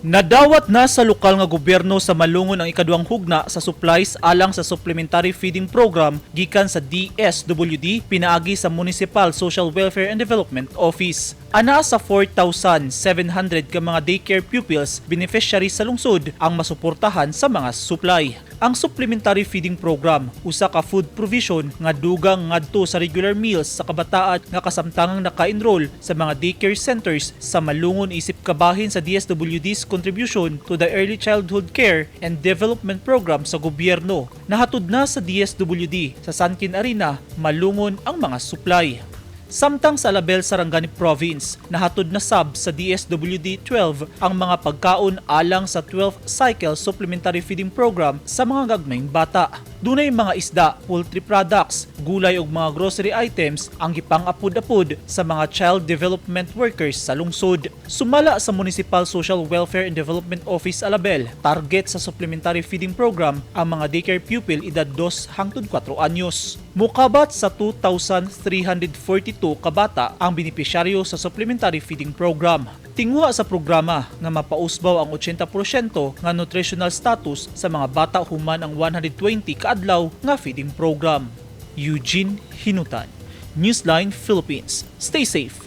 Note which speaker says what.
Speaker 1: Nadawat na sa lokal nga gobyerno sa Malungon ang ikaduhang hugna sa supplies alang sa Supplementary Feeding Program gikan sa DSWD pinaagi sa Municipal Social Welfare and Development Office. Anaa sa 4,700 ka mga daycare pupils beneficiaries sa lungsod ang masuportahan sa mga supply. Ang Supplementary Feeding Program usa ka food provision nga dugang ngadto sa regular meals sa kabataan nga kasamtangang naka-enroll sa mga daycare centers sa Malungon isip kabahin sa DSWD's contribution to the Early Childhood Care and Development Program sa gobyerno. Nahatod na sa DSWD sa Sankin Arena, Malungon ang mga supply. Samtang sa Alabel, Sarangani Province, nahatod na sab sa DSWD 12 ang mga pagkaon alang sa 12th Cycle Supplementary Feeding Program sa mga gagmayng bata. Dunay mga isda, poultry products, gulay ug mga grocery items ang gipang-apod-apod sa mga child development workers sa lungsod. Sumala sa Municipal Social Welfare and Development Office Alabel, target sa Supplementary Feeding Program ang mga daycare pupil edad 2 hangtod 4 anyos. Mukabat sa 2,342 kabata ang benepisyaryo sa Supplementary Feeding Program. Tinguha sa programa nga mapausbaw ang 80% nga nutritional status sa mga bata human ang 120 kaadlaw nga feeding program. Eugene Hinutan, Newsline Philippines. Stay safe.